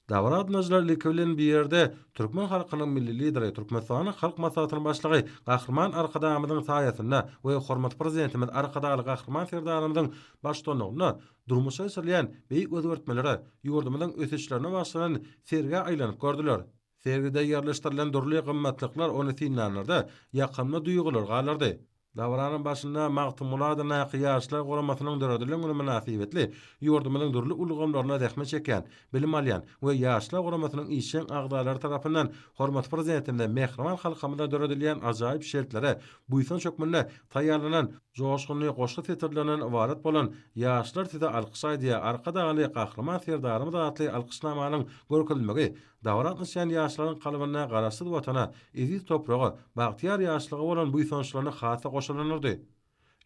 Dabara gatnaşyjylar ilki bilen bu ýerde türkmen halkynyň Milli Lideri, Türkmenistanyň Halk Maslahatynyň Başlygy Gahryman Arkadagymyzyň saýasynda we hormatly Prezidentimiz Arkadagly Gahryman Serdarymyzyň baştutanlygynda durmuşa geçirilýän beýik özgertmelere, ýurdumyzyň ösüşlerine bagyşlanan sergä aýlanyp gördüler. Sergide ýerleşdirilen dürli gymmatlyklar ony synlanlarda ýakymly duýgulary galdyrdy. Dabaranyň başynda Magtymguly adyndaky Ýaşlar guramasynyň döredilen güni mynasybetli ýurdumyzyň dürli ulgamlarynda zähmet çekýän, bilim alýan we Ýaşlar guramasynyň işjeň agzalary tarapyndan hormatly Prezidentimize mähriban halkymyza döredilýän ajaýyp şertlere buýsanç hökmünde taýýarlanan joşgunly goşgy setirlerinden ybarat bolan Ýaşlar size alkyş aýdýar, Arkadagly Gahryman Serdarymyz atly alkyşnamanyň görkezilmegi Dabara gatnaşýan ýaşlaryň kalbynda Garaşsyz Watana, eziz topraga, bagtyýar ýaşlyga bolan buýsançlaryny has-da goşalandyrdy.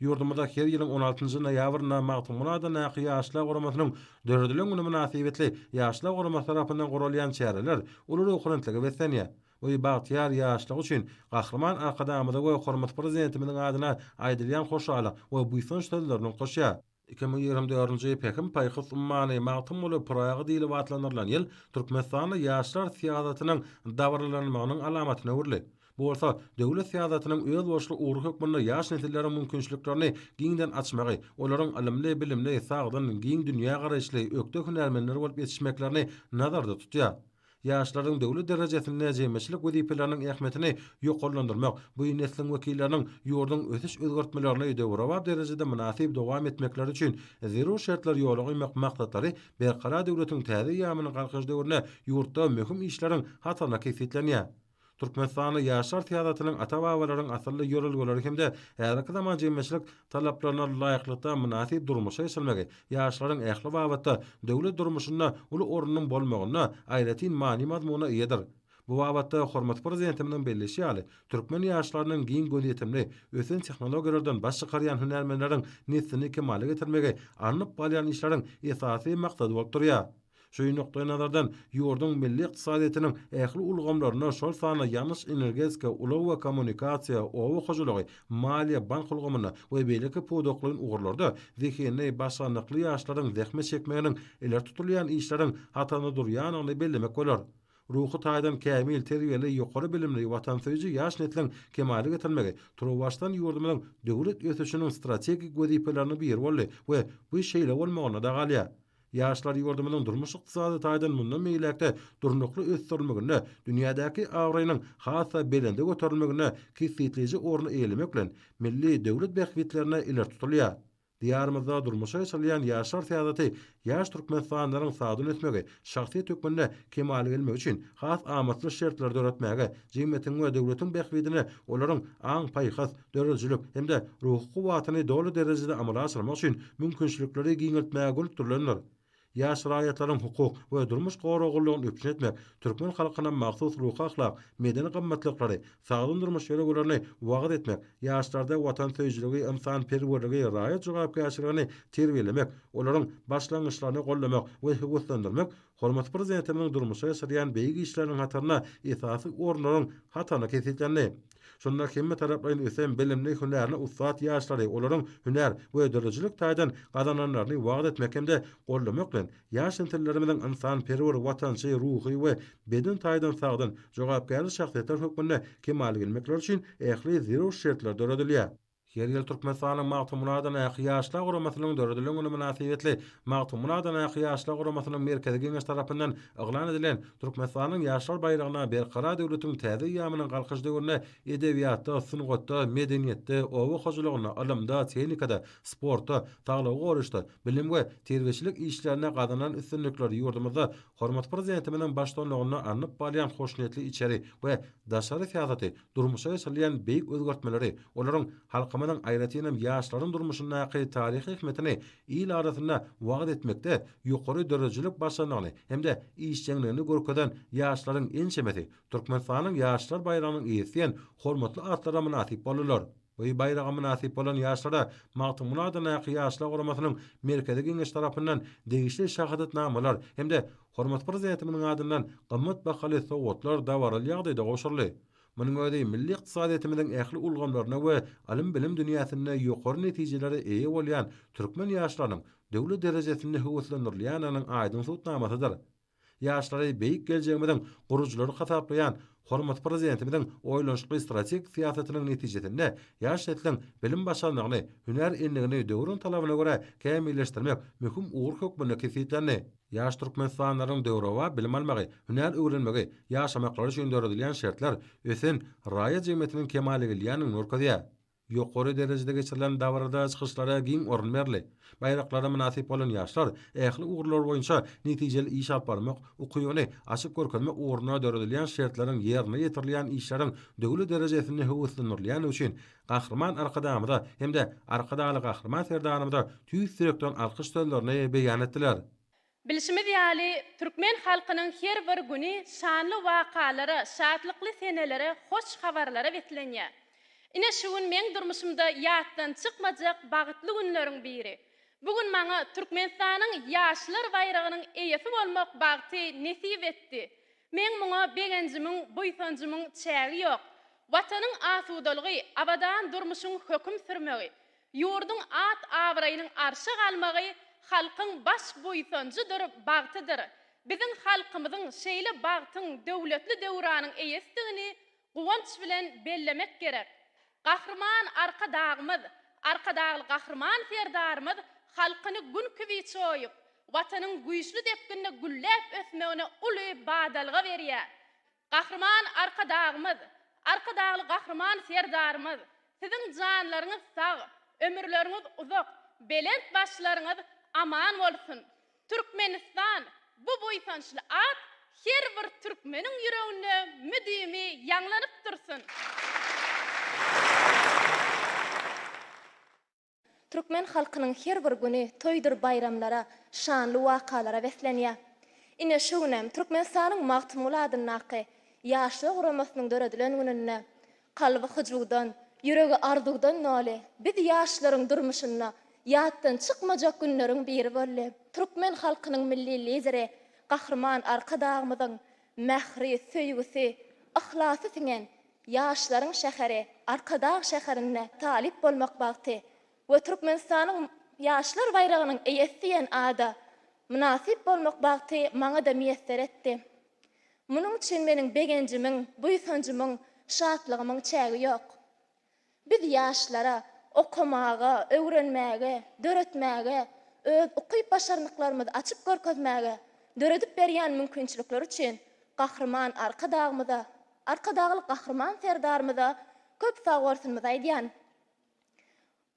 Ýurdumyzda her ýylyň on altynjy noýabrynda Magtymguly adyndaky Ýaşlar guramasynyň döredilen güni mynasybetli Ýaşlar guramasy tarapyndan guralýan çäreler uly ruhubelentlige beslenýär. Bu bagtyýar ýaşlyk üçin Gahryman Arkadagymyza we hormatly Prezidentimiziň adyna aýdylýan hoşallyk we buýsanç sözlerini goşýar. 2024-nji Pähim-paýhas ummany Magtymguly Pyragy diýlip atlandyrylan ýyl Türkmenistanda ýaşlar syýasatynyň dabaralanmagynyň alamatyna öwrüldi. Bu bolsa döwlet syýasatynyň özboluşly ugry hökmünde ýaş nesilleriň mümkinçiliklerini giňden açmagy, olaryň ylymly-bilimli, sagdyn, giň dünýägaraýyşly, ökde hünärmenler bolup ýetişmeklerini nazarda tutýar. Ýaşlaryň döwlet derejesinde jemgyýetçilik wezipeleriniň ähmiýetini ýokarlandyrmak, bu nesliň wekilleriniň ýurduň ösüş-özgertmelerini döwrebap derejede mynasyp dowam etmekleri üçin zerur şertleri ýola goýmak maksatlary Berkarar döwletiň täze eýýamynyň Galkynyş döwründe ýurtda möhüm işleriň hatarynda kesgitlenýär. Türkmenistanda ýaşlar syýasatynyň ata-babalaryň asylly ýörelgeleri hem-de häzirki zaman jemgyýetçilik talaplaryna laýyklykda mynasyp durmuşa geçirilmegi ýaşlaryň ähli babatda döwlet durmuşynda uly ornunyň bolmagynda aýratyn many-mazmuna eýedir. Bu babatda hormatly Prezidentimiziň belleýşi ýaly, türkmen ýaşlarynyň giň gözýetimli, ösen tehnologiýalardan baş çykarýan hünärmenleriň neslini kemala getirmegi alnyp barylýan işleriň esasy maksady bolup durýar. Şu nukdaýnazardan, ýurduň milli ykdysadyýetiniň ähli ulgamlarynda, şol sanda ýangyç-energetika, ulag we kommunikasiýa, oba hojalygy, maliýe, bank ulgamynda we beýleki pudaklaýyn ugurlarda zehinli, başarnykly ýaşlaryň zähmet çekmeginiň ileri tutulýan işleriň hatarynda durýandygyny bellemek bolar. Ruhy taýdan kämil, terbiýeli, ýokary bilimli, watansöýüji ýaş nesliň kemala getirilmegi turuwbaşdan ýurdumyzyň döwlet ösüşiniň strategik wezipeleriniň biri boldy we bu şeýle bolmagynda-da galýar. Ýaşlar ýurdumyzyň durmuş-ykdysady taýdan mundan beýläk-de durnukly ösdürilmeginde, dünýädäki abraýynyň has-da belende göterilmeginde kesgitleýji orny eýelemek bilen, milli döwlet bähbitlerine ileri tutulýar. Diýarymyzda durmuşa geçirilýän ýaşlar syýasaty ýaş türkmenistanlylaryň sagdyn ösmegi, şahsyýet hökmünde kemala gelmegi üçin has amatly şertleri döretmäge, jemgyýetiň we döwletiň bähbidine olaryň aň-paýhas, döredijilik hem-de ruhy kuwwatyny doly derejede amala aşyrmak üçin mümkinçilikleri giňeltmäge gönükdirilendir. Ýaş raýatlaryň hukuk we durmuş goraglylygyny üpjün etmek, türkmen halkyna mahsus ruhy-ahlak, medeni gymmatlyklary, sagdyn durmuş ýörelgelerini wagyz etmek, ýaşlarda watansöýüjiligi, ynsanperwerligi, raýat jogapkärçiligini terbiýelemek, olaryň başlangyçlaryny goldamak we höweslendirmek Hormatly Prezidentimiziň durmuşa geçirýän beýik işleriniň hatarynda esasy orunlaryň hatarynda kesgitlendi. Şunda hemmetaraplaýyn ösen, bilimli, hünärine ussat ýaşlary, olaryň hünär we döredijilik taýdan gazananlaryny wagyz etmek hem-de goldamak bilen, ýaş nesillerimiziň ynsanperwer, watançy, ruhy we beden taýdan sagdyn, jogapkärli şahsyýetler hökmünde kemala gelmekleri üçin ähli zerur şertler döredilýär. Her ýyl Türkmenistanyň Magtymguly adyndaky Ýaşlar guramasynyň döredilen güni mynasybetli Magtymguly adyndaky Ýaşlar guramasynyň Merkezi Geňeşi tarapyndan yglan edilen Türkmenistanyň Ýaşlar baýragyna Berkarar döwletiň täze eýýamynyň Galkynyş döwründe edebiýatda, sungatda, medeniýetde, oba hojalygynda, ylymda, tehnikada, sportda, saglygy goraýyşda, bilim we terbiýeçilik işlerinde gazanan üstünlikleri ýurdumyzda hormatly Prezidentimiziň baştutanlygynda alnyp barylýan hoşniýetli içeri we daşary syýasaty durmuşa geçirilýän beýik özgertmeleri, olaryň halkymyzyň, aýratynam ýaşlaryň durmuşyndaky taryhy ähmiýetini il arasynda wagyz etmekde ýokary döredijilik başarnygyny hem-de işjeňligini görkezen ýaşlaryň ençemesi Türkmenistanyň Ýaşlar baýragynyň eýesi diýen hormatly atlara mynasyp boldular. Bu baýraga mynasyp bolan ýaşlara Magtymguly adyndaky Ýaşlar guramasynyň Merkezi Geňeşi tarapyndan degişli şahadatnamalar hem-de hormatly Prezidentimiziň adyndan gymmat bahaly sowgatlar dabaraly ýagdaýda gowşuryldy. Munuň özi milli ykdysadyýetimiziň ähli ulgamlarynda we ylym-bilim dünýäsinde ýokary netijelere eýe bolýan türkmen ýaşlarynyň döwlet derejesinde höweslendirilýändiginiň aýdyň subutnamasydyr. Ýaşlary beýik geljegimiziň gurujylary hasaplaýan hormatly Prezidentimiziň oýlanyşykly strategik syýasatynyň netijesinde ýaş nesliň bilim başarnygyny, hünär endigini döwrüň talabyna görä kämilleşdirmek möhüm ugur hökmünde kesgitlendi. Ýaş türkmenistanlylaryň döwrebap bilim almagy, hünär öwrenmegi, ýaşamaklary üçin döredilýän şertler ösen raýat jemgyýetiniň kemala gelýändigini görkezýär. Ýokary derejede geçirilen dabarada çykyşlara giň orun berildi. Baýraklara mynasyp bolan ýaşlar ähli ugurlar boýunça netijeli iş alyp barmak ukybyny açyp görkezmek ugrunda döredilýän şertleriň ýerine ýetirilýän işleriň döwlet derejesinde höweslendirilýändigi üçin Gahryman Arkadagymyza hem-de Arkadagly Gahryman Serdarymyza tüýs ýürekden alkyş sözlerini beýan etdiler. Bilşimiz ýaly, türkmen halkynyň her bir güni şanly wakalara, şatlykly senelere, hoş habarlara beslenýär. Ine, şu gün meň durmuşymda ýatdan çykmajak bagtly günleriň biri. Bu gün maňa Türkmenistanyň Ýaşlar baýragynyň eýesi bolmak bagty nesip etdi. Meň muňa begenjimiň, buýsanjymyň çägi ýok. Watanyň asudalygy, abadan durmuşyň höküm sürmegi, Ýurduň at-abraýynyň arşa galmagy halkyň baş buýsanjydyr, bagtydyr. Biziň halkymyzyň şeýle bagtyň, döwletli döwranyň eýesidigini guwanç bilen bellemek gerek. Gahryman Arkadagymyz, Arkadagly Gahryman Serdarymyz halkyny Gün kibi çoýup, Watanyň güýçli depginde gülläp ösmegine uly badalga berýär. Gahryman Arkadagymyz, Arkadagly Gahryman Serdarymyz, Siziň janlaryňyz sag, ömürleriňiz uzak, belent başlaryňyz aman bolsun! Türkmenistan, bu buýsançly at her bir türkmeniň ýüreginde müdimi ýaňlanyp dursun! Türkmen halkynyň her bir güni toýdur baýramlara, şanly wakalara beslenýär. Ine, şu günem Türkmenistanyň Magtymguly adyndaky Ýaşlar guramasynyň döredilen gününde kalby hyjuwdan, ýüregi arzuwdan doly biz ýaşlaryň durmuşynda ýatdan çykmajak günleriň biri boldy. Türkmen halkynyň Milli Lideri Gahryman Arkadagymyzyň mähri, söýgüsi, yhlasy siňen Ýaşlaryň şäheri Arkadag şäherinde talyp bolmak bagty we Türkmenistanyň Ýaşlar baýragynyň eýesi diýen ada mynasyp bolmak bagty maňa-da miýesser etdi. Munuň üçin meniň begenjimiň, buýsanjymyň, şatlygymyň çägi ýok. Biz ýaşlara okamaga, öwrenmäge, döretmäge, öz ukyp-başarnyklarymyzy açyp görkezmäge döredip berýän mümkinçilikleri üçin Gahryman Arkadagymyza, Arkadagly Gahryman Serdarymyza köp sagbolsunymyzy aýdýan.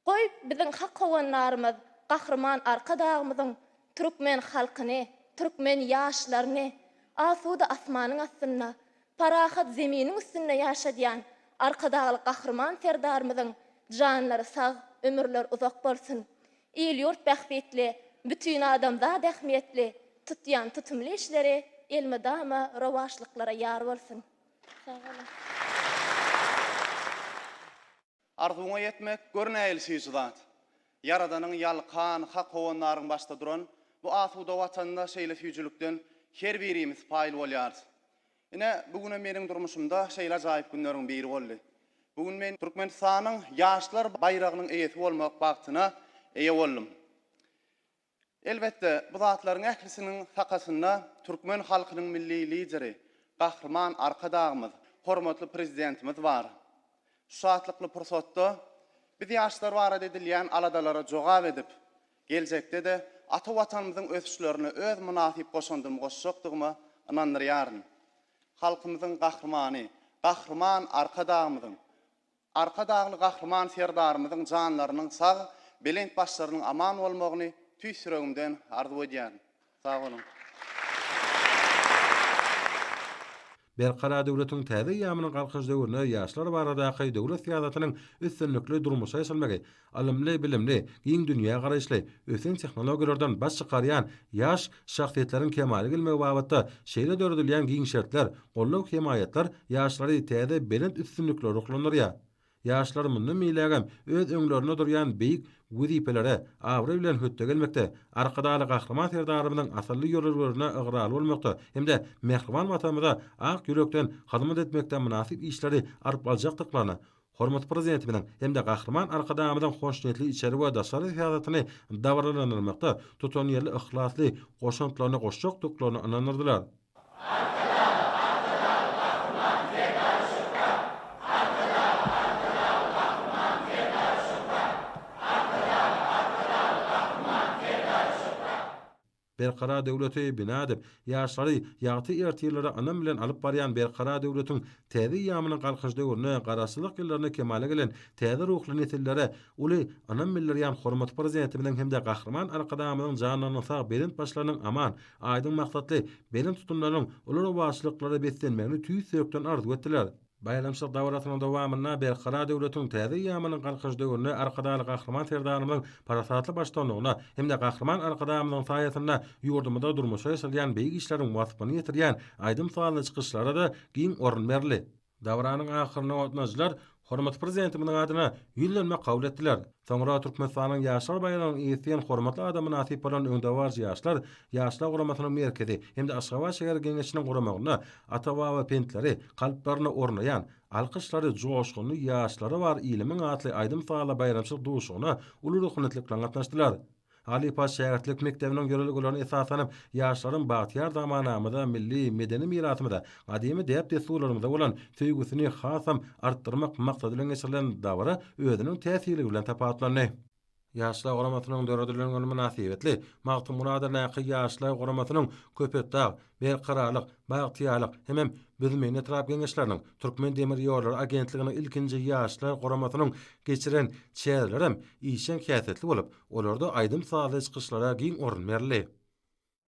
Goý, biziň hak howandarymyz Gahryman Arkadagymyzyň türkmen halkyny, türkmen ýaşlaryny asuda asmanyň astynda, parahat zeminiň üstünde ýaşadýan Arkadagly Gahryman Serdarymyzyň janlary sag, ömürleri uzak bolsun! Il-ýurt bähbitli, bütin adamzat ähmiýetli tutýan tutumly işleri elmydama rowaçlyklara ýar bolsun! Sag boluň! Arzuwyňa ýetmek, gör nähili süýji zat. Ýaradanyň ýalkan, hak howandaryň başda duran bu asuda Watanda şeýle süýjülikden her birimiz paýly bolýarys. Ine, bu günem meniň durmuşymda şeýle ajaýyp günleriň biri boldy. Bu gün men Türkmenistanyň Ýaşlar baýragynyň eýesi bolmak bagtyna eýe boldum. Elbetde, bu zatlaryň ählisiniň sakasynda türkmen halkynyň Milli Lideri, Gahryman Arkadagymyz, hormatly Prezidentimiz bar. Şu şatlykly pursatda biz ýaşlar barada edilýän aladalara jogap edip, geljekde-de ata Watanymyzyň ösüşlerine öz mynasyp goşandymy goşjakdygyma ynandyrýaryn. Halkymyzyň Gahrymany, Gahryman Arkadagymyzyň, Arkadagly Gahryman Serdarymyzyň janlarynyň sag, belent başlarynyň aman bolmagyny tüýs ýüregimden arzuw edýärin. Sag boluň! Berkarar döwletiň täze eýýamynyň Galkynyş döwründe ýaşlar baradaky döwlet syýasatynyň üstünlikli durmuşa geçirilmegi, ylymly-bilimli, giň dünýägaraýyşly, ösen tehnologiýalardan baş çykarýan ýaş şahsyýetleriň kemala gelmegi babatda şeýle döredilýän giň şertler, goldaw-hemaýatlar ýaşlary täze belent üstünliklere ruhlandyrýar. Ýaşlar mundan beýlägem öz öňlerinde durýan beýik wezipelere abraý bilen hötde gelmekde, Arkadagly Gahryman Serdarymyzyň asylly ýörelgelerine ygrarly bolmakda hem-de mähriban Watanymyza ak ýürekden hyzmat etmekde mynasyp işleri alyp barjakdyklaryna. Hormatly Prezidentimiziň hem-de Gahryman Arkadagymyzyň hoşniýetli içeri we daşary syýasatyny dabaralandyrmakda tutanýerli yhlasly goşantlaryny goşjakdyklaryna ynandyrdylar. Arkadag, Arkadagly Gahryman Serdar Şöhrat! Arkadag, Arkadagly Gahryman Serdar Şöhrat! Arkadag, Arkadagly Gahryman Serdar Şöhrat! Berkarar döwleti bina edip, ýaşlary ýagty ertirlere ynam bilen alyp barýan Berkarar döwletiň täze eýýamynyň Galkynyş döwründe Garaşsyzlyk ýyllarynda kemala gelen täze ruhly nesillere uly ynam bildirýän hormatly Prezidentimiziň hem-de Gahryman Arkadagymyzyň janlarynyň sag, belent başlarynyň aman, aýdyň maksatly, belent tutumlarynyň uly rowaçlyklara beslenmegini tüýs ýürekden arzuw etdiler. Baýramçylyk dabarasynyň dowamynda Berkarar döwletiň täze eýýamynyň Galkynyş döwründe Arkadagly Gahryman Serdarymyzyň parasatly baştutanlygynda hem-de Gahryman Arkadagymyzyň saýasynda ýurdumyzda durmuşa geçirilýän beýik işleriň waspyny ýetirýän aýdym-sazly çykyşlara-da giň orun berildi. Dabaranyň ahyrynda gatnaşyjylar hormatly Prezidentimiziň adyna ýüzlenme kabul etdiler. Soňra Türkmenistanyň Ýaşlar baýragynyň eýesi diýen hormatly ada mynasyp bolan öňdebaryjy ýaşlar Ýaşlar guramasynyň merkezi hem-de Aşgabat şäher Geňeşiniň guramagynda ata-baba pentleri kalplarynda ornaýan, alkyşlary joşgunly ýaşlary bar ilimiň atly aýdym-sazly baýramçylyk duşuşygyna uly ruhubelentlik bilen gatnaşdylar. Halypa şägirtlik mekdebiniň ýörelgelerine esaslanyp, ýaşlaryň bagtyýar zamanamyza, milli medeni mirasymyza, gadymy däp-dessurlarymyza bolan söýgüsini hasam artdyrmak maksady bilen geçirilen dabara özüniň täsirligi bilen tapawutlandy. Ýaşlar guramasynyň döredilen güni mynasybetli Magtymguly adyndaky Ýaşlar guramasynyň Köpetdag, Berkararlyk, Bagtyýarlyk hemem Büzmeýin etrap Geňeşleriniň, Türkmendemirýollary agentliginiň ilkinji Ýaşlar guramasynyň geçiren çärelerem işjeň häsiýetli bolup, olarda aýdym-sazly çykyşlara giň orun berildi.